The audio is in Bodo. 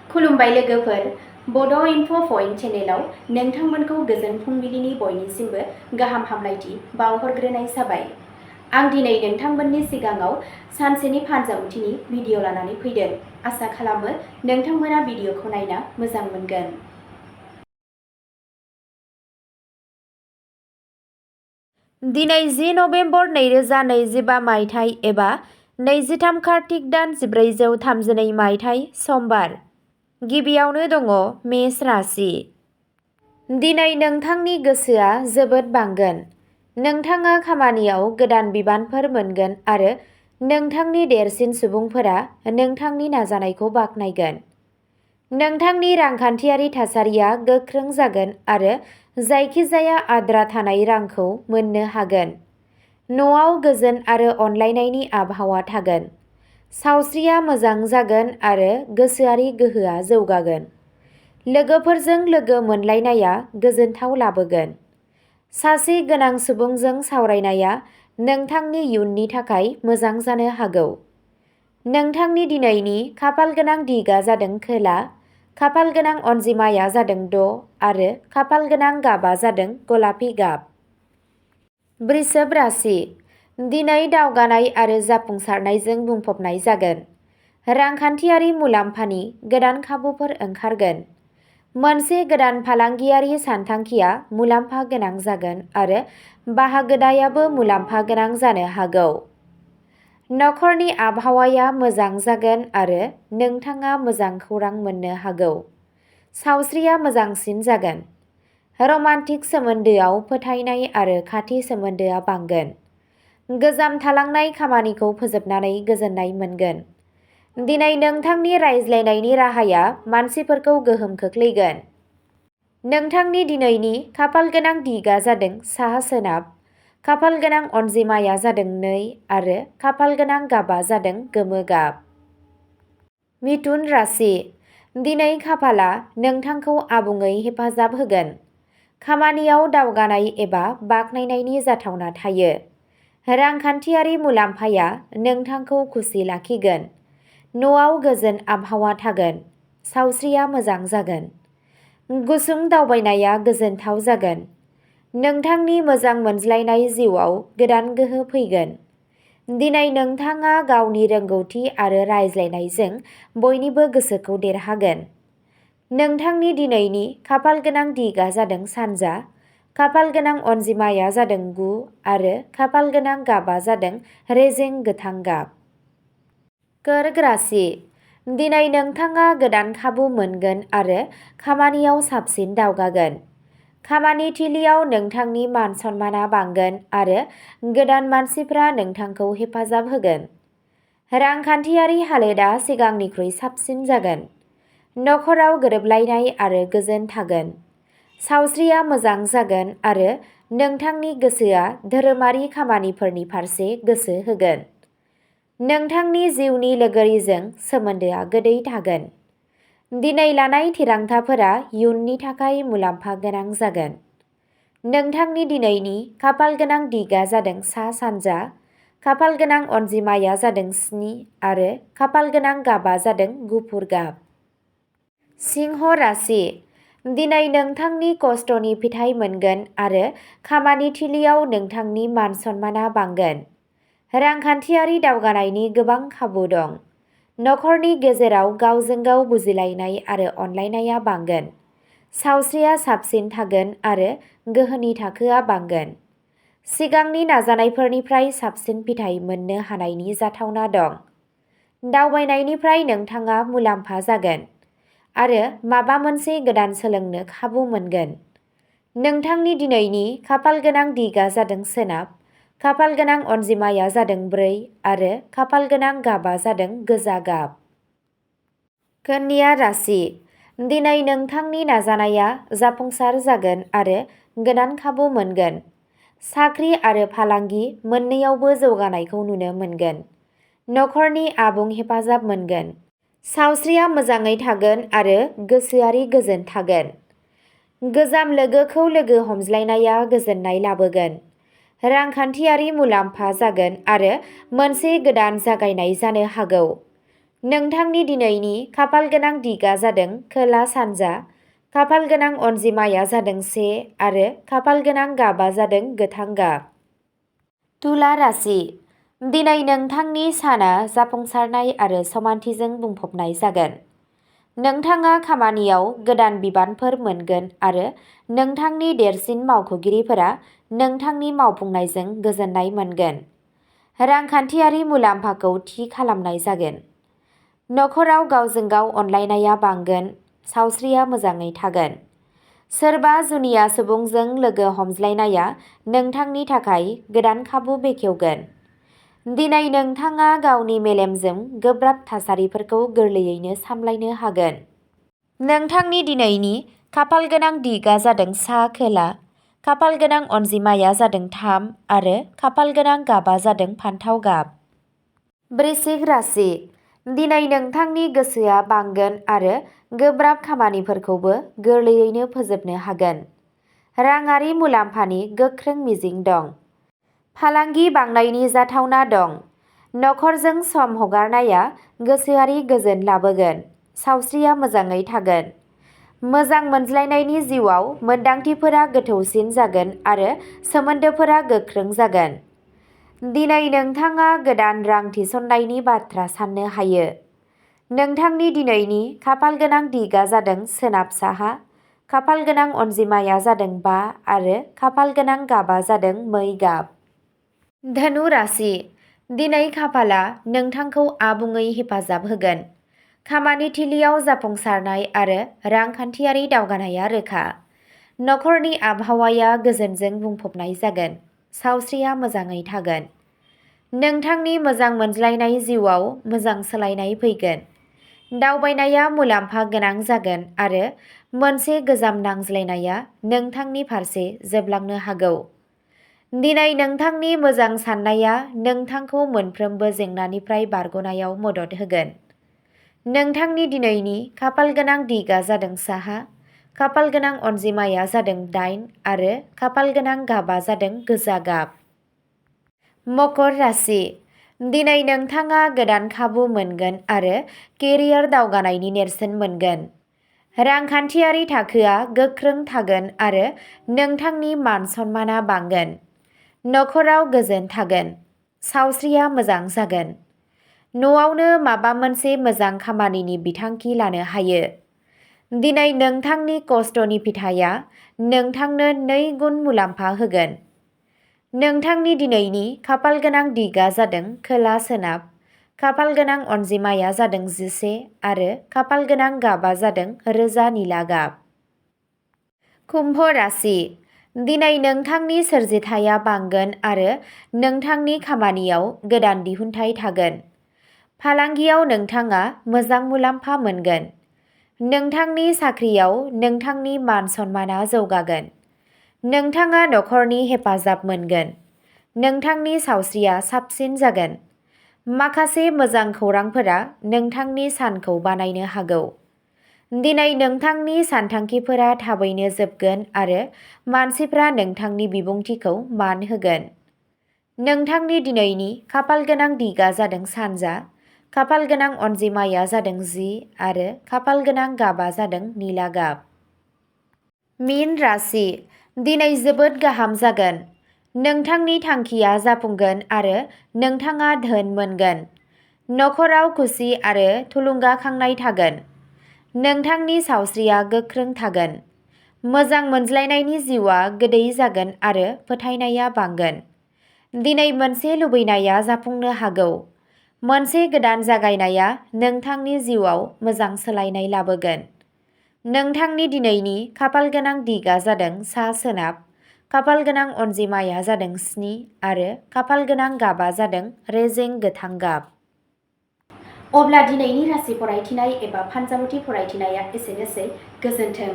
खुलुमबाय लोगोफोर, बड' इनफ' पइन्ट चेनेलाव नोंथांमोनखौ गोजोन फुंबिलिनि बयनिसिमबो गाहाम हामलायथि बावहरग्रोनाय जाबाय। आं दिनै नोंथांमोननि सिगाङाव सानसेनि फानजामुथिनि भिडिअ लानानै फैदों। आसा खालामो नोंथांमोना भिडिअखौ नायना मोजां मोनगोन। दिनै 10 नभेम्बर 2025 मायथाइ एबा 23 कार्तिक दान 1432 मायथाइ समबार। गिबियावनो दङ मेष राशि। दिनै नोंथांनि गोसोआ जोबोद बांगोन। नोंथाङा खामानियाव गोदान बिबानफोर मोनगोन आरो नोंथांनि देरसिन सुबुंफोरा नोंथांनि नाजानायखौ बाख्नायगोन। नोंथांनि रांखान्थियारि थासारिया गोख्रों जागोन आरो जायखिजाया आद्रा थानाय रांखौ मोननो हागोन। न'आव गोजोन आरो अनलायनायनि आबहावा थागोन। सावस्रिया मोजां जागोन आरो गोसोआरि गोहोआ जौगागोन। लोगोफोरजों लोगो मोनलायनाया गोजोनथाव लाबोगोन। सासे गोनां सुबुंजों सावरायनाया नोंथांनि इयुननि थाखाय मोजां जानो हागौ। नोंथांनि दिनैनि खाफालगोनां दिगा जादों खोला, खाफालगोनां अनजिमाया जादों 6 आरो खाफालगोनां गाबा जादों गलापि गाब। वृषभ राशि। दिनै दावगानाय आरो जाफुंसारनायजों बुंफबनाय जागोन। रांखान्थियारि मुलाम्फानि गोदान खाबुफोर ओंखारगोन। मोनसे गोदान फालांगियारि सानथांखिया मुलाम्फा गोनां जागोन आरो बाहागोदायाबो मुलाम्फा गोनां जानो हागौ। नखरनि आबहावाया मोजां जागोन आरो नोंथाङा मोजां खौरां मोननो हागौ। सावस्रिया मोजांसिन जागोन। रमान्टिक सोमोन्दोआव फोथायनाय आरो खाथि सोमोन्दोआ बांगोन। गोजाम थालांनाय खामानिखौ फोजोबनानै गोजोननाय मोनगोन। दिनै नोंथांनि रायज्लायनायनि राहाया मानसिफोरखौ गोहोम खोख्लैगोन। नोंथांनि दिनैनि खाफालगोनां दिगा जादों साहा सोनाब, खाफालगोनां अनजिमाया जादों 2 आरो खाफालगोनां गाबा जादों गोमो गाब। मिथुन राशि। दिनै खाफालआ नोंथांखौ आबुङै हेफाजाब होगोन। खामानियाव दावगानाय एबा बाख्नायनायनि जाथावना थायो। रांखान्थियारि मुलाम्फाया नोंथांखौ खुसि लाखिगोन। न'आव गोजोन आबहावा थागोन। सावस्रिया मोजां जागोन। गुसुं दावबायनाया गोजोनथाव जागोन। नोंथांनि मोजां मोनज्लायनाय जिउआव गोदान गोहो फैगोन। दिनै नोंथाङा गावनि रोंगौथि आरो रायज्लायनायजों बयनिबो गोसोखौ देरहागोन। नोंथांनि दिनैनि खाफालगोनां दिगा जादों सानजा, खाफालगोनां अनजिमाया जादों 9 आरो खाफालगोनां गाबा जादों रेजें गोथां गाब। कर्क राशि। दिनै नोंथाङा गोदान खाबु मोनगोन आरो खामानियाव साबसिन दावगागोन। खामानि थिलियाव नोंथांनि मान सन्माना बांगोन आरो गोदान मानसिफ्रा नोंथांखौ हेफाजाब होगोन। रांखान्थियारि हालोदआ सिगांनिख्रुइ साबसिन जागोन। नखराव गोरोबलायनाय आरो गोजोन थागोन। सावस्रिया मोजां जागोन आरो नोंथांनि गोसोआ धोरोमारि खामानिफोरनि फारसे गोसो होगोन। नोंथांनि जिउनि लोगोरिजों सोमोन्दोआ गोदै थागोन। दिनै लानाय थिरांथाफोरा इयुननि थाखाय मुलाम्फा गोनां जागोन। नोंथांनि दिनैनि खाफालगोनां दिगा जादों सा-सानजा, खाफालगोनां अनजिमाया जादों 7 आरो खाफालगोनां गाबा जादों गुफुर गाब। सिंह राशि। दिनै नोंथांनि खस्थ'नि फिथाइ मोनगोन आरो खामानि थिलियाव नोंथांनि मान सन्माना बांगोन। रांखान्थियारि दावगानायनि गोबां खाबु दं। नखरनि गेजेराव गावजों गाव बुजिलायनाय आरो अनलायनाया बांगोन। सावस्रिया साबसिन थागोन आरो गोहोनि थाखोआ बांगोन। सिगांनि नाजानायफोरनिफ्राय साबसिन फिथाइ मोननो हानायनि जाथावना दं। दावबायनायनिफ्राय नोंथाङा मुलाम्फा जागोन आरो माबा मोनसे गोदान सोलोंनो खाबु मोनगोन। नोंथांनि दिनैनि खाफालगोनां दिगा जादों सोनाब, खाफालगोनां अनजिमाया जादों 4 आरो खाफालगोनां गाबा जादों गोजा गाब। कन्या राशि। दिनै नोंथांनि नाजानाया जाफुंसार जागोन आरो गोदान खाबु मोनगोन। साख्रि आरो फालांगि मोन्नैयावबो जौगानायखौ नुनो मोनगोन। नखरनि आबुं हेफाजाब मोनगोन। सावस्रिया मोजाङै थागोन आरो गोसोआरि गोजोन थागोन। गोजाम लोगोखौ लोगो हमज्लायनाया गोजोननाय लाबोगोन। रांखान्थियारि मुलाम्फा जागोन आरो मोनसे गोदान जागायनाय जानो हागौ। नोंथांनि दिनैनि खाफाल गोनां दिगा जादों खोला सानजा, खाफाल गोनां अनजिमाया जादों 1 आरो खाफाल गोनां गाबा जादों गोथां गाब। तुला राशि। दिनै नोंथांनि साना जाफुंसारनाय आरो समानथिजों बुंफबनाय जागोन। नोंथाङा खामानियाव गोदान बिबानफोर मोनगोन आरो नोंथांनि देरसिन मावख'गिरिफोरा नोंथांनि मावफुंनायजों गोजोननाय मोनगोन। रांखान्थियारि मुलाम्फाखौ थि खालामनाय जागोन। नखराव गावजों गाव अनलायनाया बांगोन, सावस्रिया मोजाङै थागोन। सोरबा जुनिया सुबुंजों लोगो हमज्लायनाया नोंथांनि थाखाय गोदान खाबु बेखेवगोन। दिनै नोंथाङा गावनि मेलेमजों गोब्राब थासारिफोरखौ गोरलैयैनो सामलायनो हागोन। नोंथांनि दिनैनि खाफाल गोनां दिगा जादों सा-खोला, खाफाल गोनां अनजिमाया जादों 3 आरो खाफाल गोनां गाबा जादों फान्थाव गाब। वृश्चिक राशि। दिनै नोंथांनि गोसोआ बांगोन आरो गोब्राब खामानिफोरखौबो गोरलैयैनो फोजोबनो हागोन। राङारि मुलाम्फानि गोख्रों मिजिं दं। फालांगि बांनायनि जाथावना दं। नखरजों सम हगारनाया गोसोआरि गोजोन लाबोगोन। सावस्रिया मोजाङै थागोन। मोजां मोनज्लायनायनि जिउआव मोनदांथिफोरा गोथौसिन जागोन आरो सोमोन्दोफोरा गोख्रों जागोन। दिनै नोंथाङा गोदान रां थिसननायनि बाथ्रा साननो हायो। नोंथांनि दिनैनि खाफाल गोनां दिगा जादों सोनाब साहा, खाफाल गोनां अनजिमाया जादों 5 आरो खाफाल गोनां गाबा जादों मै गाब। धनु राशि। दिनै खाफाला नोंथांखौ आबुङै हेफाजाब होगोन। खामानि थिलियाव जाफुंसारनाय आरो रांखान्थियारि दावगानाया रोखा। नखरनि आबहावाया गोजोनजों बुंफबनाय जागोन। सावस्रिया मोजाङै थागोन। नोंथांनि मोजां मोनज्लायनाय जिउआव मोजां सोलायनाय फैगोन। दावबायनाया मुलाम्फा गोनां जागोन आरो मोनसे गोजाम नांज्लायनाया नोंथांनि फारसे जोबलांनो हागौ। दिनै नोंथांनि मोजां साननाया नोंथांखौ मोनफ्रोमबो जेंनानिफ्राय बारग'नायाव मदद होगोन। नोंथांनि दिनैनि खाफाल गोनां दिगा जादों साहा, खाफाल गोनां अनजिमाया जादों 8 आरो खाफाल गोनां गाबा जादों गोजा गाब। मकर राशि। दिनै नोंथाङा गोदान खाबु मोनगोन आरो केरियार दावगानायनि नेरसोन मोनगोन। रांखान्थियारि थाखोआ गोख्रों थागोन आरो नोंथांनि मान-सन्माना बांगोन। नखराव गोजोन थागोन। सावस्रिया मोजां जागोन। न'आवनो माबा मोनसे मोजां खामानिनि बिथांखि लानो हायो। दिनै नोंथांनि खस्थ'नि फिथाइया नोंथांनो 2 गुन मुलाम्फा होगोन। नोंथांनि दिनैनि खाफाल गोनां दिगा जादों खोला-सोनाब, खाफाल गोनां अनजिमाया जादों 11 आरो खाफाल गोनां गाबा जादों रोजा निला गाब। कुम्भ राशि। दिनै नोंथांनि सोरजिथाया बांगोन आरो नोंथांनि खामानियाव गोदान दिहुनथाय थागोन। फालांगियाव नोंथाङा मोजां मुलाम्फा मोनगोन। नोंथांनि साख्रियाव नोंथांनि मान-सन्माना जौगागोन। नोंथाङा नखरनि हेफाजाब मोनगोन। नोंथांनि सावस्रिया साबसिन जागोन। माखासे मोजां खौरांफोरा नोंथांनि सानखौ बानायनो हागौ। दिनै नोंथांनि सानथांखिफोरा थाबैनो जोबगोन आरो मानसिफ्रा नोंथांनि बिबुंथिखौ मान होगोन। नोंथांनि दिनैनि खाफाल गोनां दिगा जादों सानजा, खाफाल गोनां अनजिमाया जादों 10 आरो खाफाल गोनां गाबा जादों निला गाब। मीन राशि। दिनै जोबोद गाहाम जागोन। नोंथांनि थांखिया जाफुंगोन आरो नोंथाङा धोन मोनगोन। नखराव खुसि आरो थुलुंगाखांनाय थागोन। नोंथांनि सावस्रिया गोख्रों थागोन। मोजां मोनज्लायनायनि जिउआ गोदै जागोन आरो फोथायनाया बांगोन। दिनै मोनसे लुबैनाया जाफुंनो हागौ। मोनसे गोदान जागायनाया नोंथांनि जिउआव मोजां सोलायनाय लाबोगोन। नोंथांनि दिनैनि खाफाल गोनां दिगा जादों सा-सोनाब, खाफाल गोनां अनजिमाया जादों 7 आरो खाफाल गोनां गाबा जादों रेजें गोथां गाब। अब्ला दिनैनि राशि फरायथिनाय एबा फानजामुथि फरायथिनाया एसेनोसै। गोजोन्थों।